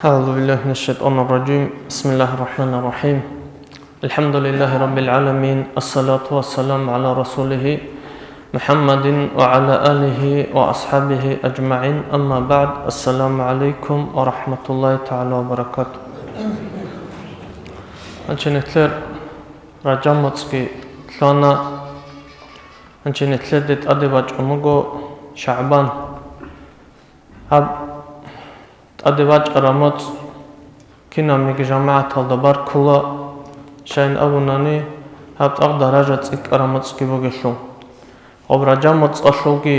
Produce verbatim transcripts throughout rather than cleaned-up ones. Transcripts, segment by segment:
أعوذ بالله من الشيطان الرجيم. بسم الله الرحمن الرحيم. الحمد لله رب العالمين. الصلاة والسلام على رسوله محمد وعلى آله وأصحابه أجمعين. أما بعد. السلام عليكم ورحمة الله تعالى وبركاته. Гьанже нилъер Ражаб моцӀги лъана. Гьанже нилъеде тӀаде бачӀун буго ШагӀбан. Гьаб тӀаде бачӀараб моцӀ кинабниги жамагӀаталда баркула, щайин абунани, гьаб тӀагъ даража цӀикӀкӀараб моцӀги бугелъул. Гьаб Ражаб моцӀалъулги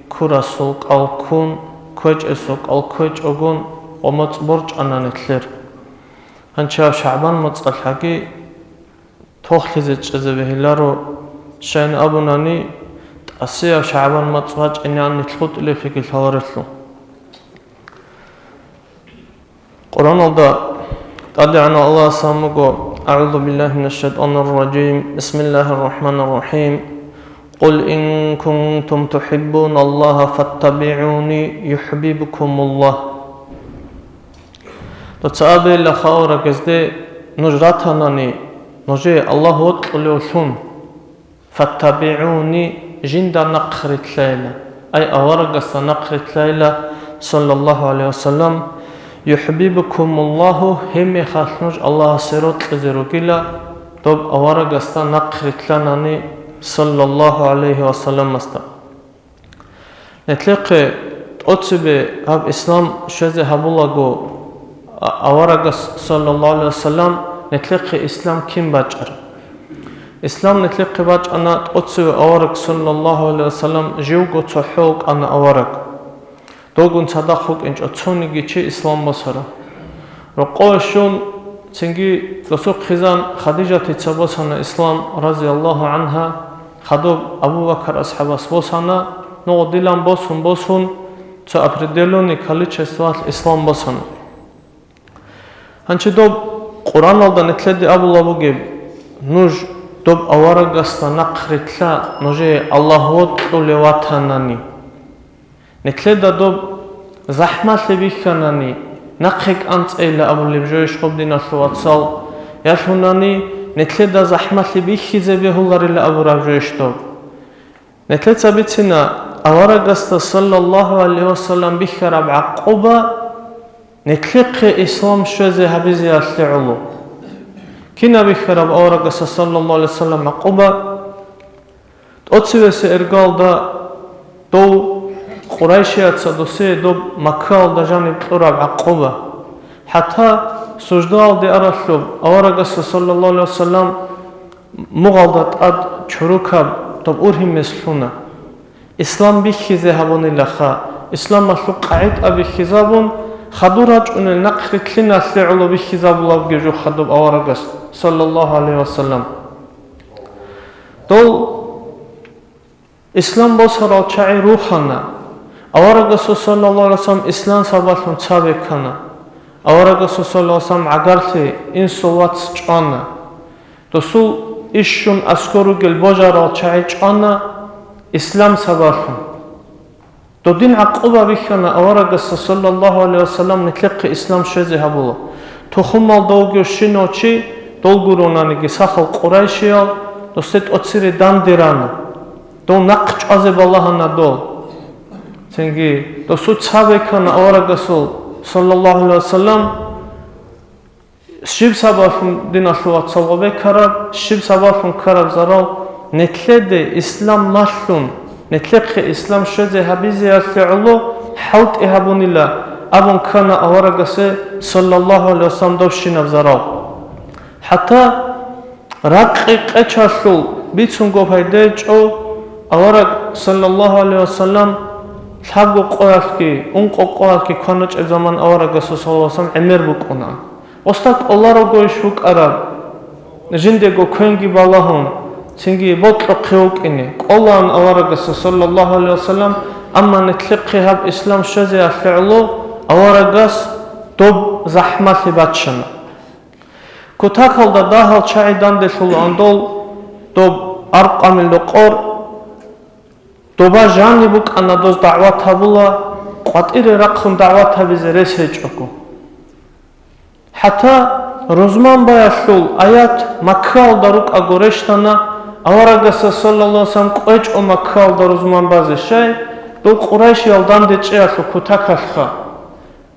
ккурасул кӀал ккун, кквечӀесул кӀал кквечӀогун гьаб моцӀ борчӀана нилъер. Гьанже гьаб ШагӀбан моцӀалъаги тохлъизе чӀезе бегьиларо, щайин абунани, тӀасияб ШагӀбан моцӀ бачӀинегӀан нилъ хутӀулеблъиги лъаларелъул. Къуръаналда ТӀадегӀанав Аллагьас абун буго: أعوذ بالله من الشيطان الرجيم. بسم الله الرحمن الرحيم. قل إن كنتم تحبون الله فاتبعوني يحببكم الله. Дуца абейилаха аварагасде: нуж ратанани, нужее Аллагь вокьулевлъун, «фаттабигӀуни», жинда нахърилълъайила, ай аварагасда нахърилълъайила, саллаллагьу гӀалайгьи ва саллам, «юхӀбибкумуллагьу», гьеб мехалъ нуж Аллагьасе рокьизе ругила, доб аварагасда нахърилълъанани, саллаллагьу гӀалайгьи ва салламасда. Нилъехъе тӀоцебе гьаб ислам щвезе гьабулаго, а-, аварагас, саллаллагьу гӀалайгьи ва саллам, нилъехъе ислам кин бачӀараб? Ислам нилъехъе бачӀана тӀоцеве авараг, саллаллагьу гӀалайгьи ва саллам, живго цохӀо вукӀана авараг. Довгун цадахъ вукӀинчӀо цониги чи ислам босарав. Рокъове щун, цинги досухъ хъизан Хадижатица босана ислам, разияллагьу гӀангьа, хадуб Абу Бакар асхӀабас босана, нугъ дилан босун-босун, цо определённый количествоялъ ислам босана. Гьанже доб Къуръаналда нилъеде абулеб бугеб: «Нуж доб аварагасда нахърилълъа, нужее Аллагь вокьулев ватанани». Нилъеда доб захӀмалъи бихьанани, нахъе кӀанцӀейила абулеб жойищ гьаб, диналъул вацал, ялъунани нилъеда захӀмалъи бихьизе бегьуларила абураб жойищ доб? Нилъеца бицина, аварагасда, саллаллагьу гӀалайгьи ва саллам, бихьараб гӀакъуба нилъехъе ислам щвезе гьабизеялъе гӀоло. Кинаб бихьараб аварагасда, саллаллагьу гӀалайгьи ва саллам, гӀакъуба? ТӀоцевесеб иргаялда дов къурайшияца досие доб Маккаялда жаниб кьураб гӀакъуба. ХӀатта суждаялде аралъуб аварагасда, саллаллагьу гӀалайгьи ва саллам, мугъалда тӀад чорокаб доб ургьимес лъуна. Ислам бихьизе гьабунилаха, исламалъул къагӀида бихьизабун, хадур рачӀунел нахърилълъиналъе гӀоло бихьизабулеб жо хадуб аварагас, саллаллагьу гӀалайгьи ва саллам. Дол ислам босарал чагӀи рухана. Аварагасул, саллаллагьу гӀалайгьи ва саллам, ислам сабаблъун цабе ккана. Аварагасул, саллаллагьу гӀалайгьи ва саллам, гӀагарлъи инсул вац чӀвана. Досул иш щун аскӀор ругел божарал чагӀи чӀвана ислам сабаблъун. Додин гӀакъуба бихьана аварагасда, саллаллагьу гӀалайгьи ва саллам, нилъехъе ислам щвезе гьабула. Тухумалда вугев щинав чи, дол гуронаниги сахал къурайшиял, досде тӀоцере данде рана. Дов нахъ чӀвазе балагьана дол. Цинги досул цабе ккана аварагасул, саллаллагьу гӀалайгьи ва саллам, щиб сабаблъун, диналъул вацал, гъобе ккараб, щиб сабаблъун ккараб зарал, нилъеде ислам малъун, нилъехъе ислам щвезе гьабизеялъе гӀоло хӀалтӀи гьабунила абун ккана аварагасе, саллаллагьу гӀалайгьи ва саллам, добщинаб зарал. ХӀатта ракъи къечалъул бицунго пайда гьечӀо, авараг, саллаллагьу гӀалайгьи ва саллам, лъабго къоялъги, ункъо къоялъги кваначӀеб заман аварагасул, саллаллагьу гӀалайгьи ва саллам, гӀемер букӀуна. Оста кӀоларого иш букӀараб, жиндего квенги балагьун, цинги бокьухъе вукӀине, кӀолаан аварагасда, саллаллагьу гӀалайгьи ва саллам, амма нилъехъе гьаб ислам щвезеялъе гӀоло аварагас доб захӀмалъи баччана. Кутакалда дагьал чагӀи данделъулаан дол, доб Аркъамил рокъор, доба жаниб букӀана доз дагӀват гьабула, къватӀире рахъун дагӀват гьабизе рес гьечӀого. ХӀатта рузман баялъул аят Маккаялда рукӀаго рещтӀана, аварагасда, саллаллагьу гӀалайгьи вассалам, кӀвечӀо Маккаялда рузман базе, щай дов Къурайшиял данде чӀеялъул кутакалъха.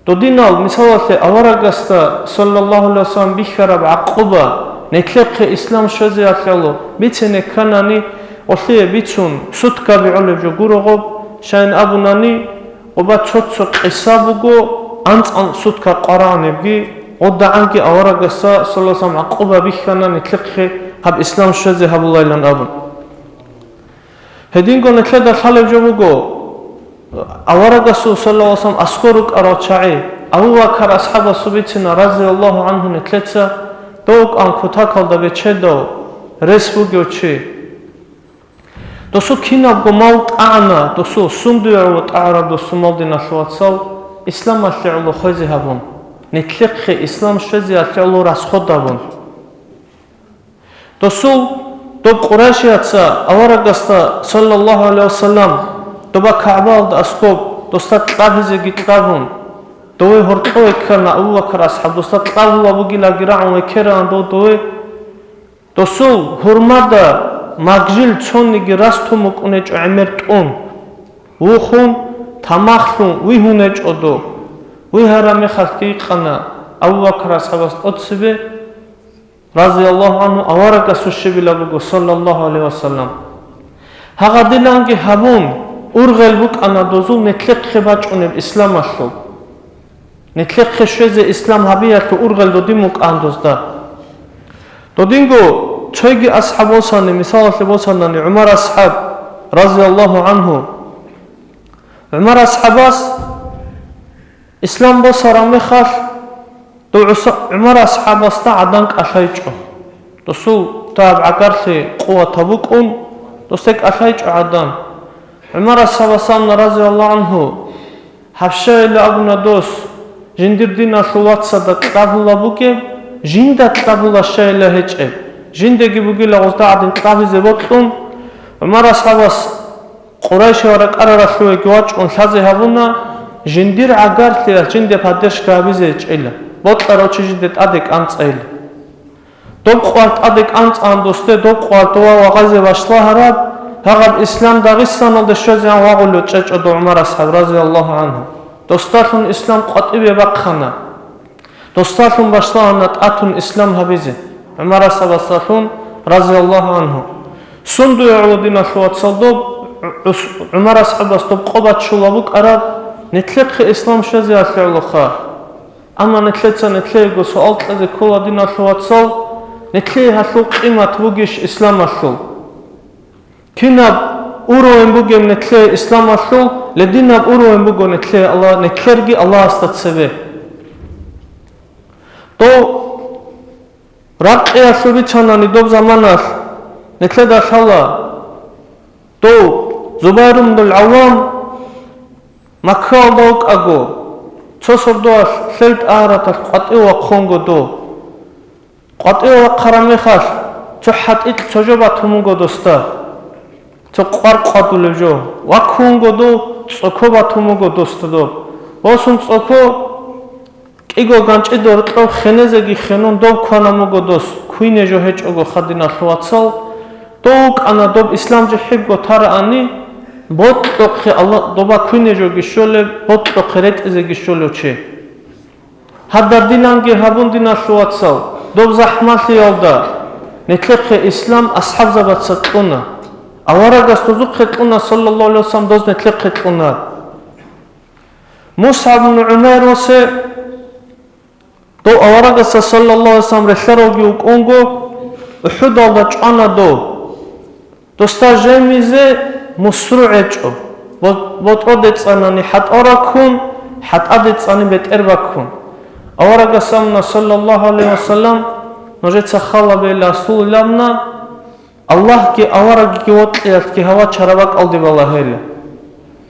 Додинал, мисалалъе, аварагасда, саллаллагьу гӀалайгьи вассалам, бихьараб гӀакъуба, нилъехъе ислам щвезеялъе гӀоло бицине кканани, гъолъие бицун суткаби гӀолеб жо гуро гъоб, щайин абунани, гъоба цо-цо къиса буго, анцӀан сутка къварагӀанибги, гъодагӀанги аварагасда, саллаллагьу гӀалайгьи вассалам, гӀакъуба бихьана нилъехъе гьаб ислам щвезе гьабулайилан абун. Гьединго нилъеда лъалеб жо буго, аварагасул, саллаллагьу гӀалайгьи вассалам, аскӀор рукӀарал чагӀи, Абу Бакар асхӀабасул бицина, разияллагьу гӀангьу, нилъеца, дов вукӀан кутакалда бечедав, рес бугев чи. Досул кинабго мал тӀагӀана, досул сундуе гӀоло тӀагӀараб досул мал, диналъул вацал, исламалъе гӀоло хвезе гьабун, нилъехъе ислам щвезеялъе гӀоло расход гьабун. Досул доб къурайшияца аварагасда, саллаллагьу гӀалайгьи вассалам, доба КагӀбаялда аскӀоб досда кьабизеги кьабун, дове гьоркьове ккана Абу Бакар асхӀаб, досда кьабула бугилаги рагӀун векераан дов дове. Досул гьурмада магжил цониги рас тун букӀун гьечӀо гӀемер тӀун, вухун, тамахлъун вигьун гьечӀо дов. Вигьараб мехалъги икъана Абу Бакар асхӀабас тӀоцебе, разияллагьу гӀангьу, аварагасул щибила буго, саллаллагьу гӀалайгьи вассалам. Гьагъадинанги гьабун, ургъел букӀана дозул нилъехъе бачӀунеб исламалъул. Нилъехъе щвезе ислам гьабиялъул ургъел додин букӀан дозда. Додинго цойги асхӀаб босани, мисалалъе босанани, ГӀумар асхӀаб, разияллагьу гӀангьу. ГӀумар асхӀабас ислам босараб мехалъ, дов ГӀуса-, ГӀумар асхӀабасда гӀадан кӀалъайчӀо. Досул тагьаб гӀагарлъи къуватаб букӀун, досде кӀалъайчӀо гӀадан. ГӀумар асхӀабас абуна, разияллагьу гӀангьу, гьаб щайила абуна дос, жиндир диналъул вацада кьабула бугеб, жинда кьабула щайила гьечӀеб, жиндеги бугила гъозда гӀадин кьабизе бокьун. ГӀумар асхӀабас Къурайшиял ракӀараралъувеги вачӀун лъазе гьабуна, жиндир гӀагарлъиялъ жинде поддержка гьабизе гьечӀила, бокьарав чи жинде тӀаде кӀанцӀайила. Доб къвар тӀаде кӀанцӀан досде, доб къвар дова вагъазе башлагьараб, гьагъаб ислам Дагъистаналде щвезегӀан вагъулев чӀечӀо дов ГӀумар асхӀаб, разияллагьу гӀангьу. Досдалъун ислам къватӀибе бахъана. Досдалъун башлагьана тӀатун ислам гьабизе, ГӀумар асхӀабасдалъун, разияллагьу гӀангьу. Сундуе гӀоло, диналъул вацал, доб ГӀус-, ГӀумар асхӀабас доб къо баччула букӀараб, нилъехъе ислам щвезеялъе гӀолоха. Амма нилъеца нилъеего суал кьезе ккола, диналъул вацал, нилъее гьалъул къимат бугищ исламалъул? Кинаб уровень бугеб нилъее исламалъул, гьединаб уровень буго нилъее Аллагь, нилъерги Аллагьасда цебе. Дов ракъиялъул бицанани доб заманалъ, нилъеда лъала, дов Зубайр ибн ал-ГӀаввам Маккаялда вукӀаго, цо сордоялъ лъел тӀагьараталъ къватӀив вахъунго дов. КъватӀив вахъараб мехалъ, цо хӀатӀикь цо жо батун буго досда, цо къвар къватӀулеб жо, ваккунго дов, цӀоко батун буго досда доб. Босун цӀоко, кӀиго ганчӀида гьоркьоб хенезеги хенун доб кванан буго дос, квине жо гьечӀого, диналъул вацал, дов вукӀана доб ислам жихӀибго тараани, бокьухъе Аллагь, доба квине жоги щолеб, бокьухъе ретӀизеги щолев чи. Гьадаб динанги гьабун, диналъул вацал, доб захӀмалъиялда нилъехъе ислам асхӀабзабаца кьуна. Аварагас дозухъе кьуна, саллаллагьу гӀалайгьи вассалам, доз нилъехъе кьуна. МусгӀаб ибн ГӀумайр васе, дов аварагасда, саллаллагьу гӀалайгьи вассалам, релълъаравги вукӀунго, УхӀудалда чӀвана дов. Досда жемизе мусру гӀечӀо, бо-, ботӀроде цӀанани хӀатӀал раккун, хӀатӀаде цӀани бетӀер баккун. Аварагас абуна, саллаллагьу гӀалайгьи вассалам, нужеца халабейилан асулилан абуна, Аллагьги аварагги вокьиялъги гьава чара бакӀалде балагьейилан.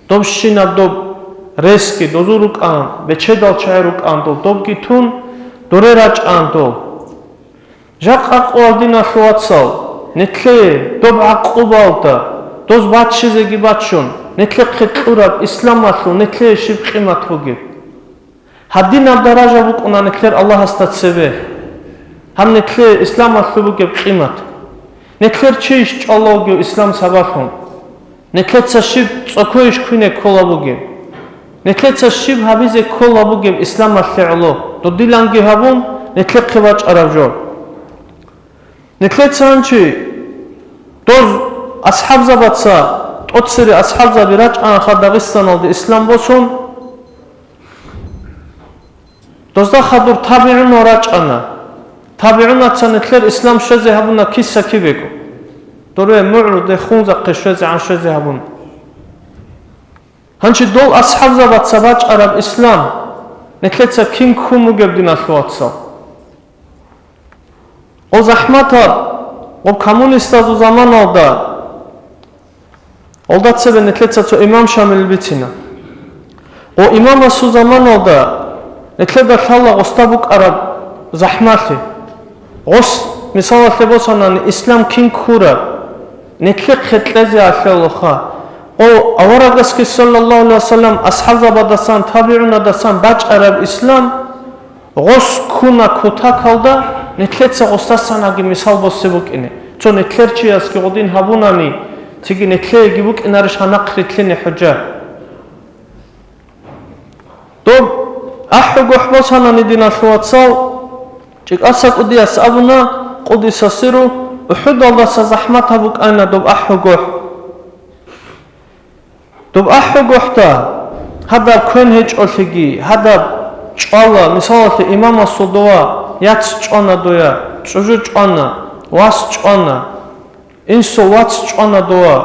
Добщинаб доб ресги, дозул рукӀан, бечедал чагӀи рукӀан дол, добги тун, доре рачӀан дол. Жакъа къоялъ, диналъул вацал, нилъее доб гӀакъубалда, доз баччизеги баччун, нилъехъе кьураб исламалъул нилъее щиб къимат бугеб? Гьадинаб даража букӀуна нилъер Аллагьасда цебе. Гьаб нилъее исламалъул бугеб къимат. Нилъер чи ищ чӀвала вугев ислам сабаблъун. Нилъеца щиб цӀоко иш квине ккола бугеб. Нилъеца щиб гьабизе ккола бугеб исламалъе гӀоло. Додиланги гьабун, нилъехъе бачӀараб жо. Нилъеца гьанчи, доз асхӀабзабаца, тӀоцере асхӀабзаби рачӀанаха Дагъистаналде ислам босун, дозда хадур табигӀунал рачӀана. ТабигӀунаца нилъер ислам щвезе гьабуна киса-кибего. Доре мугӀру дехунзахъе щвезегӀан щвезе гьабуна. Гьанчи дол асхӀабзабаца бачӀараб ислам, нилъеца кин ккун бугеб, диналъул вацал? Гъо захӀматаб, гъо коммунистазул заманалда, гъолда цебе нилъеца цо имам Шамил бицина. Гъо имамасул заманалда нилъеда лъала гъосда букӀараб захӀмалъи. Гъос, мисалалъе босанани, ислам кин ккураб, нилъехъе кьезе алъалаха. Гъо аварагасги, саллаллагьу гӀалайгьи вассалам, асхӀабзабадасан, табигӀунадасан бачӀараб ислам, гъос ккуна кутакалда, нилъеца гъосдасанаги мисал босе букӀине. Цо нилъер чиясги гъодин гьабунани, цинги нилъееги букӀинарищ гьанахъ рилълъине хӀужа? Доб АхӀу гохӀ босанани, диналъул вацал, ЧӀикӀаса кӀудияс абуна, къудиса сиру, УхӀудалдаса захӀматаб букӀайна доб АхӀу гохӀ. Доб АхӀу гохӀда, гьадаб квен гьечӀолъиги, гьадаб чӀвала, мисалалъе, имамасул дова яц чӀвана доя, чӀужу чӀвана, вас чӀвана, инсул вац чӀвана дова,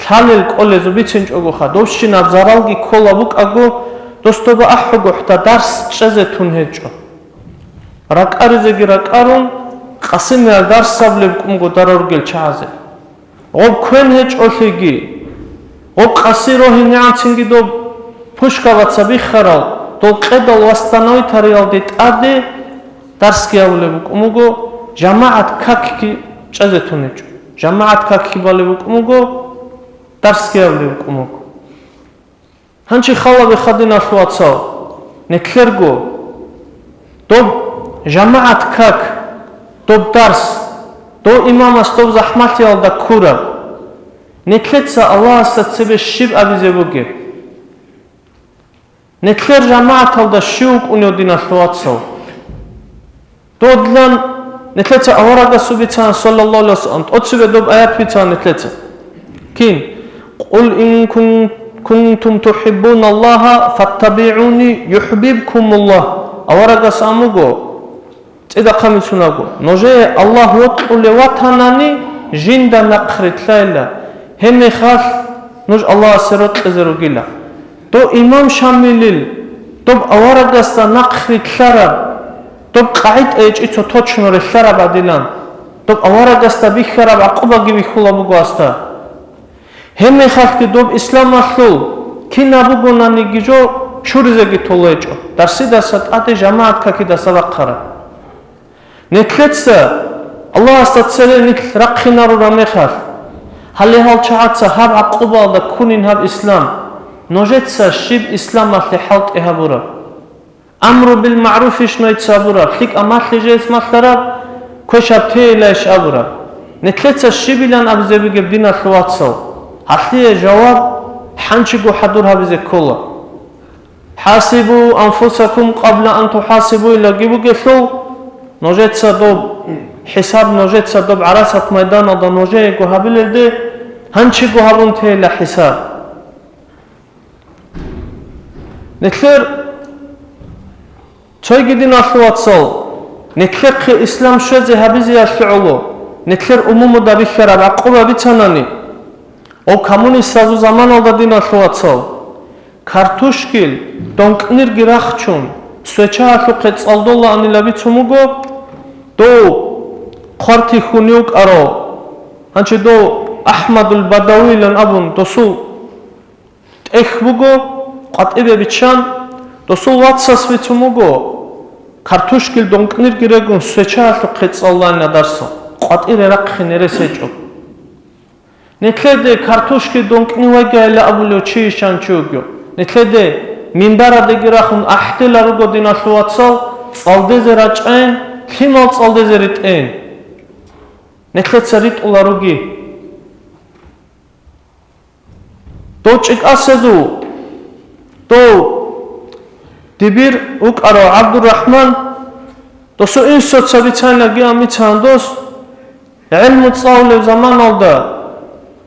лъалел кӀолезу бицинчӀогоха, довщинаб заралги ккола букӀаго, дос доба АхӀу гохӀда дарс чӀезе тун гьечӀо. РакӀаризеги ракӀарун, къасимиял дарс саблеб кӀумго дароргел чагӀазе. Гъоб квен гьечӀолъиги, гъоб къаси рогьинегӀанцинги доб пушкабаца биххарал, дол къедал восстановитариялде тӀаде дарсги гьабулеб букӀун буго, жамагӀат какги чӀезе тун гьечӀо. ЖамагӀат какги балеб букӀун буго, дарсги гьабулеб букӀун буго. Гьанчи халабе хадиналъул вацал, нилъерго, доб жамагӀат как, доб дарс, дов имамас доб захӀмалъиялда ккураб, нилъеца Аллагьасда цебе щиб абизе бугеб? Нилъер жамагӀаталда щив вукӀунев, диналъул вацал? Додлъан нилъеца аварагасул бицана, саллаллагьу гӀалайгьи вассалам, тӀоцебе доб аят бицана нилъеца. Кин? «Къул ин кун-, кунтум тухӀиббуналлагьа фаттабигӀуни юхӀбибкумуллагь». Аварагас амуго, цӀидахъа мицунаго, нужее Аллагь вокьулев ватанани, жинда нахърилълъайила, гьебмехалъ нуж Аллагьасе рокьизе ругила. Дов имам Шамилил, доб аварагасда нахърилълъараб, доб къагӀида гьечӀи цо точно релълъараб гӀадилан, доб аварагасда бихьараб гӀакъубаги бихьула буго гьасда. Гьебмехалъги доб исламалъул кинаб бугонаниги жо чуризеги толечӀо, дарсидаса тӀаде жамагӀат какидаса бахъараб. Нилъеца Аллагьасда цере нилъ рахъинарураб мехалъ, гьале гьал чагӀаца гьаб гӀакъубалда ккунин гьаб ислам, нужеца щиб исламалъе хӀалтӀи гьабураб? Амру бил магӀруфищ нужеца гьабураб, лъикӀаб малъи жес малъараб, квешаб тейилайищ абураб? Нилъеца щибилан абизе бугеб, диналъул вацал? Гьалъие жаваб хӀанчиго хӀадур гьабизе ккола. «ХӀасибу анфусакум къабла ан тухӀасибу», илаги бугелъул, нужеца доб хӀисаб, нужеца доб гӀарасат майданалда нужеего гьабилелде гьанчиго гьабун тейила хӀисаб. Нилъер цойги, диналъул вацал, нилъехъе ислам щвезе гьабизеялъе гӀоло, нилъер умумуда бихьараб гӀакъуба бицанани, о коммунистазул заманалда, диналъул вацал, картушкил донкӀнирги рахчун, свечаялъухъе цӀалдолаанила бицун буго, дов хъвартихьун вукӀарав, гьанчи дов Ахмадул Бадавилан абун досул тӀехь буго, къватӀибе биччан, досул вацас бицун буго, картушкил донкӀнирги регун, свечаялъухъе цӀаллайна дарсал, къватӀире рахъине рес гьечӀо. Нилъеде картошки донкӀни вайгайилла абулев чи ищан чи вугев? Нилъеде Минбарадеги рахун ахӀдила руго, диналъул вацал, цӀалдезе рачӀайин, лъимал цӀалдезе ритӀейин. Нилъеца ритӀула руги. Дов чӀикӀасезул, дов дибир вукӀарав ГӀабдурахӀман, досул инсуца бицайинагиан бицаан дос, гӀелму цӀалулев заманалда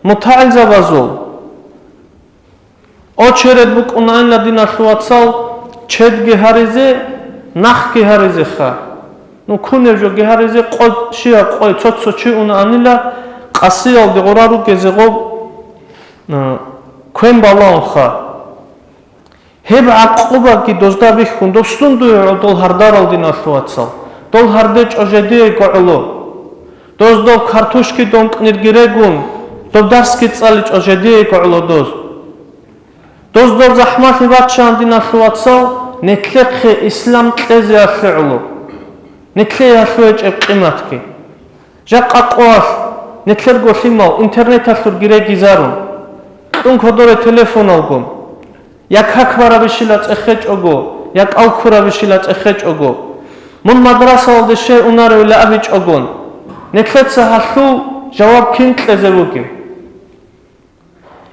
мутагӀилзабазул очеред букӀунаанила, диналъул вацал, чедги гьаризе, нахги гьаризеха. Ну, кунеб жоги гьаризе, къо-, щибаб къой цо-цо чи унаанила, къасиялде гъура ругезе гъоб, а, квен балагьунха. Гьеб гӀакъубаги дозда бихьун, дов сундуе гӀодол гьардарал, диналъул вацал? Дол гьардечӀо жедиего гӀоло. Доз дов картошки домкӀнирги регун, дов дарсги цӀаличӀо жедиего гӀоло доз. Доз дов захӀмалъи баччан, диналъул вацал, нилъехъе ислам кьезеялъе гӀоло. Нилъее гьалъугьечӀеб къиматги. Жакъа къоялъ нилъерго лъимал интернеталъурги регизарун, кьун кодоре телефоналгун, я как барабищила цӀехечӀого, я кӀал ккурабищила цӀехечӀого, мун мадрасалде щай унаревила абичӀогон, нилъеца гьалъул жаваб кин кьезе бугеб?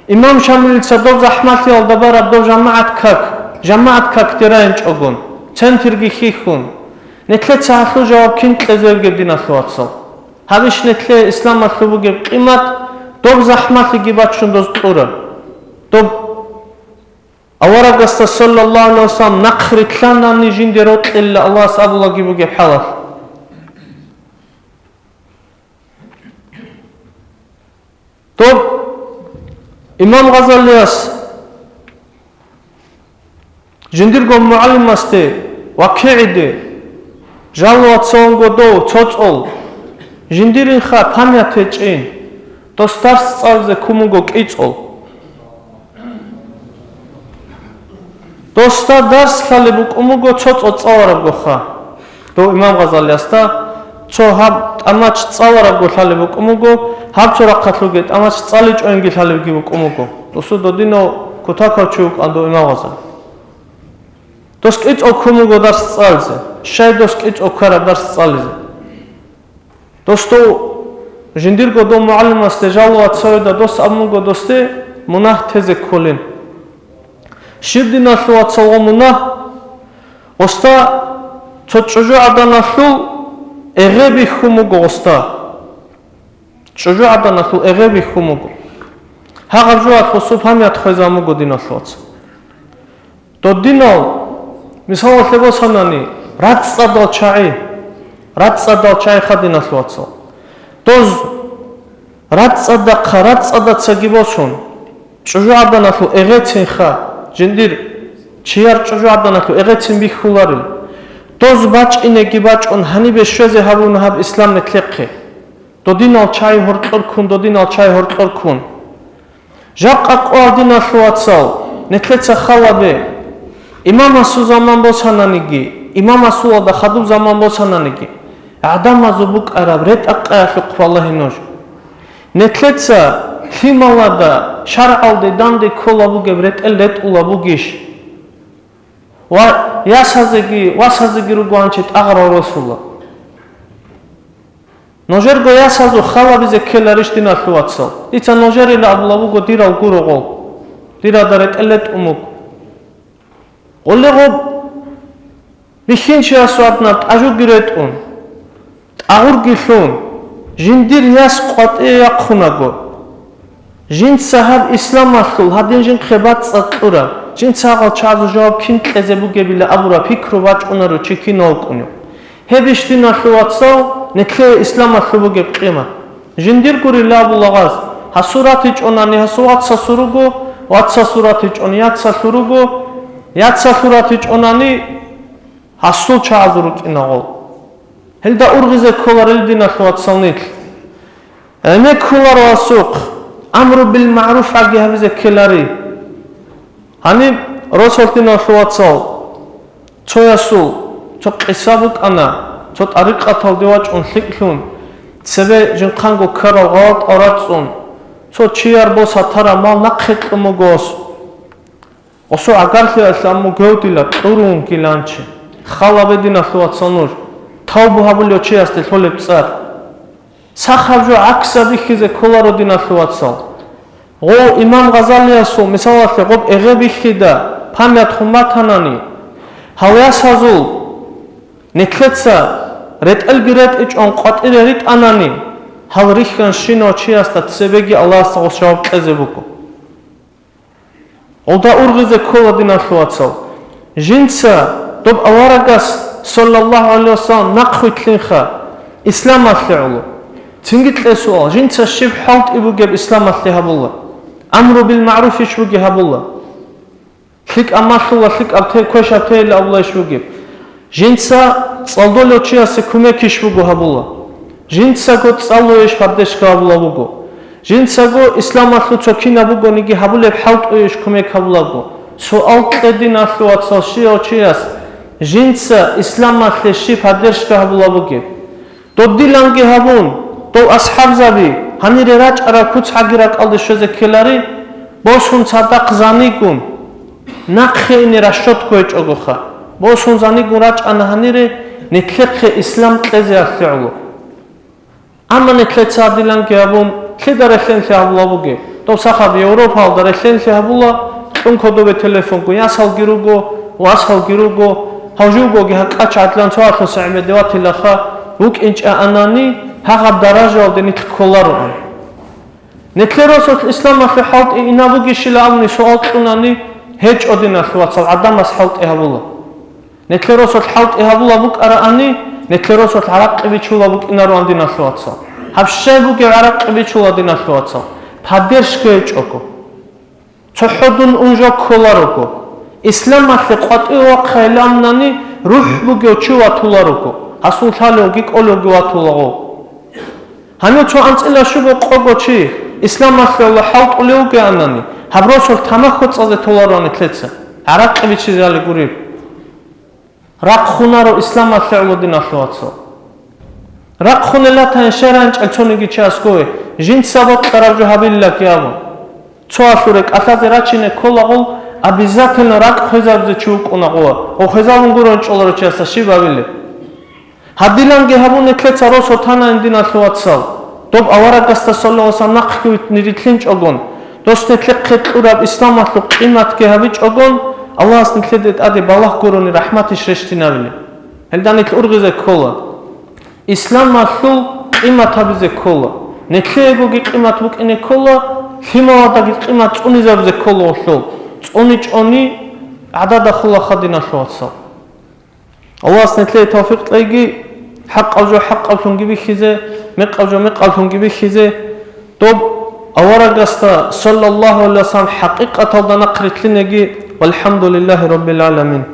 Имам Шамилица доб захӀмалъиялда бараб доб жамагӀат как, жамагӀат как терайинчӀогун, центрги хьихьун, нилъеца гьалъул жаваб кин кьезе бугеб, диналъул вацал? Гьабищ нилъее исламалъул бугеб къимат, доб захӀмалъиги баччун доз кьураб? Доб аварагасда, саллаллагьу гӀалайгьи вассалам, нахъ рилълъанани жинде рокьила Аллагьас абулаги бугеб хӀалалъ. Доб имам Гъазалияс жиндирго мугӀалимасде, ВакигӀиде, жал вацалунго дов цо цӀол, жиндиринха память гьечӀин, дос дарс цӀализе ккун буго кӀицӀул. Досда дарс лъалеб букӀун буго цо цӀо цӀаларабгоха. Дов имам Гъазалиясда цо гьаб тӀамач цӀаларабго лъалеб букӀун буго, гьаб цо рахъалъулги тӀамач цӀаличӀоинги лъалебги букӀун буго. Досул додинав кутакав чи вукӀан дов имам Гъазали. Дос кӀицӀул ккун буго дарс цӀализе. Щай дос кӀицӀул ккараб дарс цӀализе? Дос дов жиндирго дов мугӀалимасде жал вацаведа дос абун буго досде мунагь тезе кколин. Щиб, диналъул вацалго, мунагь? Оста цо чӀужугӀаданалъул эгъе бихьун буго оста. ЧӀужугӀаданалъул эгъе бихьун буго. Гьагъаб жугьалъ гъосул память хвезабун буго, диналъул вацал. Додинал, мисалалъе босанани, рацӀцӀадал чагӀи, рацӀцӀадал чагӀи ха, диналъул вацал. Доз рацӀцӀадахъа, рацӀцӀадацаги босун, чӀужугӀаданалъул эгъецин ха, жиндир чияр чӀужугӀаданалъул эгъецин бихьуларел. Доз бачӀинеги бачӀун, гьанибе щвезе гьабуна гьаб ислам нилъехъе. Додинал чагӀи гьоркьор ккун, додинал чагӀи гьоркьор ккун. Жакъа къоялъ, диналъул вацал, нилъеца хал гьабе. Имамасул заман босананиги, имамасулалда хадуб заман босананиги, гӀадамазул букӀараб ретӀа-къаялъухъ балагье нуж. Нилъеца лъималада шаргӀалде данде ккола бугеб ретӀел ретӀула бугищ? Ва ясазеги, васазеги руго гьанчи тӀагъарал росула. Нужерго ясазул хал гьабизе ккеларищ, диналъул вацал? Дица нужерила абула буго дирал гурогъол, дирада ретӀел ретӀун буго. Гъуле гъоб бихьинчиясул гьадинаб тӀажуги ретӀун, тӀагъурги лъун, жиндир яс къватӀие яхъунаго, жинца гьаб исламалъул гьадин жинхъе бацӀцӀад кьураб, жинца гьагъал чагӀазул жаваб кин кьезе бугебила абураб пикру бачӀунаро чи кинав вукӀунев. Гьебищ, диналъул вацал, нилъее исламалъул бугеб къимат? Жиндир гурила абула гъаз, гьасул ратичӀонани гьасул вацасул руго, вацасул ратичӀони яцалъул руго, яцалъул ратичӀонани гьасул чагӀазул рукӀинагъул. Гьелда ургъизе кколарел, диналъул вацал, нилъ. ГӀенеккуларо гьасухъ, амру бил магӀруф гӀаги гьабизе ккелари. Гьаниб росулъ, диналъул вацал, цоясул цо къиса букӀана, цо тӀарикъаталде вачӀун лъикӀлъун, цебе жинхъанго ккарал гъалатӀал рацӀцӀун, цо чияр бос гьатараб мал нахъе кьун буго гьас. Осо гӀагарлъиялъ амму гьевдила кьурун гиланчи. Халабе, диналъул вацал, нуж тавбу гьабулев чиясде лъолеб цӀар. Сахаб жо гӀакса бихьизе кколаро, диналъул вацал. Гъов имам Гъазалиясул мисалалъе гъоб эгъе бихьида памятхун батанани, гьал ясазул нилъеца ретӀелги ретӀичӀон къватӀире ритӀанани, гьал рихьанщинав чиясда цебеги Аллагьасда гъос жаваб кьезе буго. Гъолда ургъизе ккола, диналъул вацал. Жинца доб аварагас, саллаллагьу гӀалайгьи вассалам, нахъвилълъинха исламалъе гӀоло. Цинги кье суал: жинца щиб хӀалтӀи бугеб исламалъе гьабула? Амру бил магӀруф иш буги гьабула? ЛъикӀаб малъула, лъикӀаб те-, квешаб тейила абула иш бугеб? Жинца цӀалдолев чиясе кумекищ буго гьабула? Жинцаго цӀалуейищ пардешка гьабула буго? Жинцаго исламалъул цо кинаб бугониги гьабулеб хӀалтӀуейищ кумек гьабулаго? Суал кье, диналъул вацал, щияв чияс жинца исламалъе щиб пардешка гьабула бугеб? Додиланги гьабун, дов асхӀабзаби гьанире рачӀараб куц гьаги ракӀалде щвезе ккелари, босун цадахъ занигун, нахъе ине расчетго гьечӀогоха. Босун занигун рачӀана гьанире, нилъехъе ислам кьезе гьалъе гӀоло. Амма нилъеца гьадиланги гьабун, лъида релълъенлъи гьабула бугеб? Дов сахаб Европаялда релълъенлъи гьабула, кьун кодобе телефонго, ясалги руго, васалги руго, гьав живгоги гьакъачагӀадлъан цоялъуса гӀемеде ватилаха, вукӀинчӀаанани, гьагъаб даражаялде нилъ кколароан. Нилъер росулъ исламалъе хӀалтӀи инаб бугищила абуни суал кьунани, гьечӀо, диналъул вацал, гӀадамас хӀалтӀи гьабула. Нилъер росулъ хӀалтӀи гьабула букӀараани, нилъер росулъ гӀаракъи бичула букӀинароан, диналъул вацал. Гьаб щай бугеб гӀаракъи бичула, диналъул вацал? Поддержка гьечӀого. ЦохӀо дун ун жо кколарого. Исламалъе къватӀив вахъайиланани рухӀ бугев чи ватуларого. Гьасул лъалевги кӀолевги ватулаго. Гьанив цо анцӀила щуго къого чи исламалъе гӀоло хӀалтӀулев вугеанани, гьаб росулъ тамахь квецӀазе толароан нилъеца, гӀаракъи бичизеали гуреб. Рахъунаро исламалъе гӀоло, диналъул вацал. Рахъунел ратани шергӀанчӀел цониги чи аскӀове, жинца бокьараб жо гьабилилаги абун. Цоялъул рекӀалъазе рачине кколагъул, обязательно ракӀ хвезабизе чи вукӀунагъула, ва хвезабун гурони чӀоларав чиясда щиб гьабилеб? Гьадиланги гьабун, нилъеца росо танайин, диналъул вацал. Доб аварагасда, саллаллагьу гӀалайгьи вассалам, нахъги рилълъинчӀогон, дос нилъехъе кьураб исламалъул къиматги гьабичӀогон, Аллагьас нилъеде тӀаде балагь гурони рахӀматищ рещтинабилеб? Гьелда нилъ ургъизе ккола. Исламалъул къимат гьабизе ккола. Нилъеегоги къимат букӀине ккола, лъималаздаги къимат цӀунизабизе ккола гьелъул. ЦӀуничӀони гӀадада холаха, диналъул вацал. Аллагьас нилъее тавфикъ кьейги, хӀакъаб жо хӀакъаблъунги бихьизе, мекъаб жо мекъаблъунги бихьизе. Доб аварагасда, саллаллагьу гӀалайгьи вассалам, хӀакъикъаталда нахъ рилълъинеги. ВалхӀамдулиллагьи раббил гӀаламин.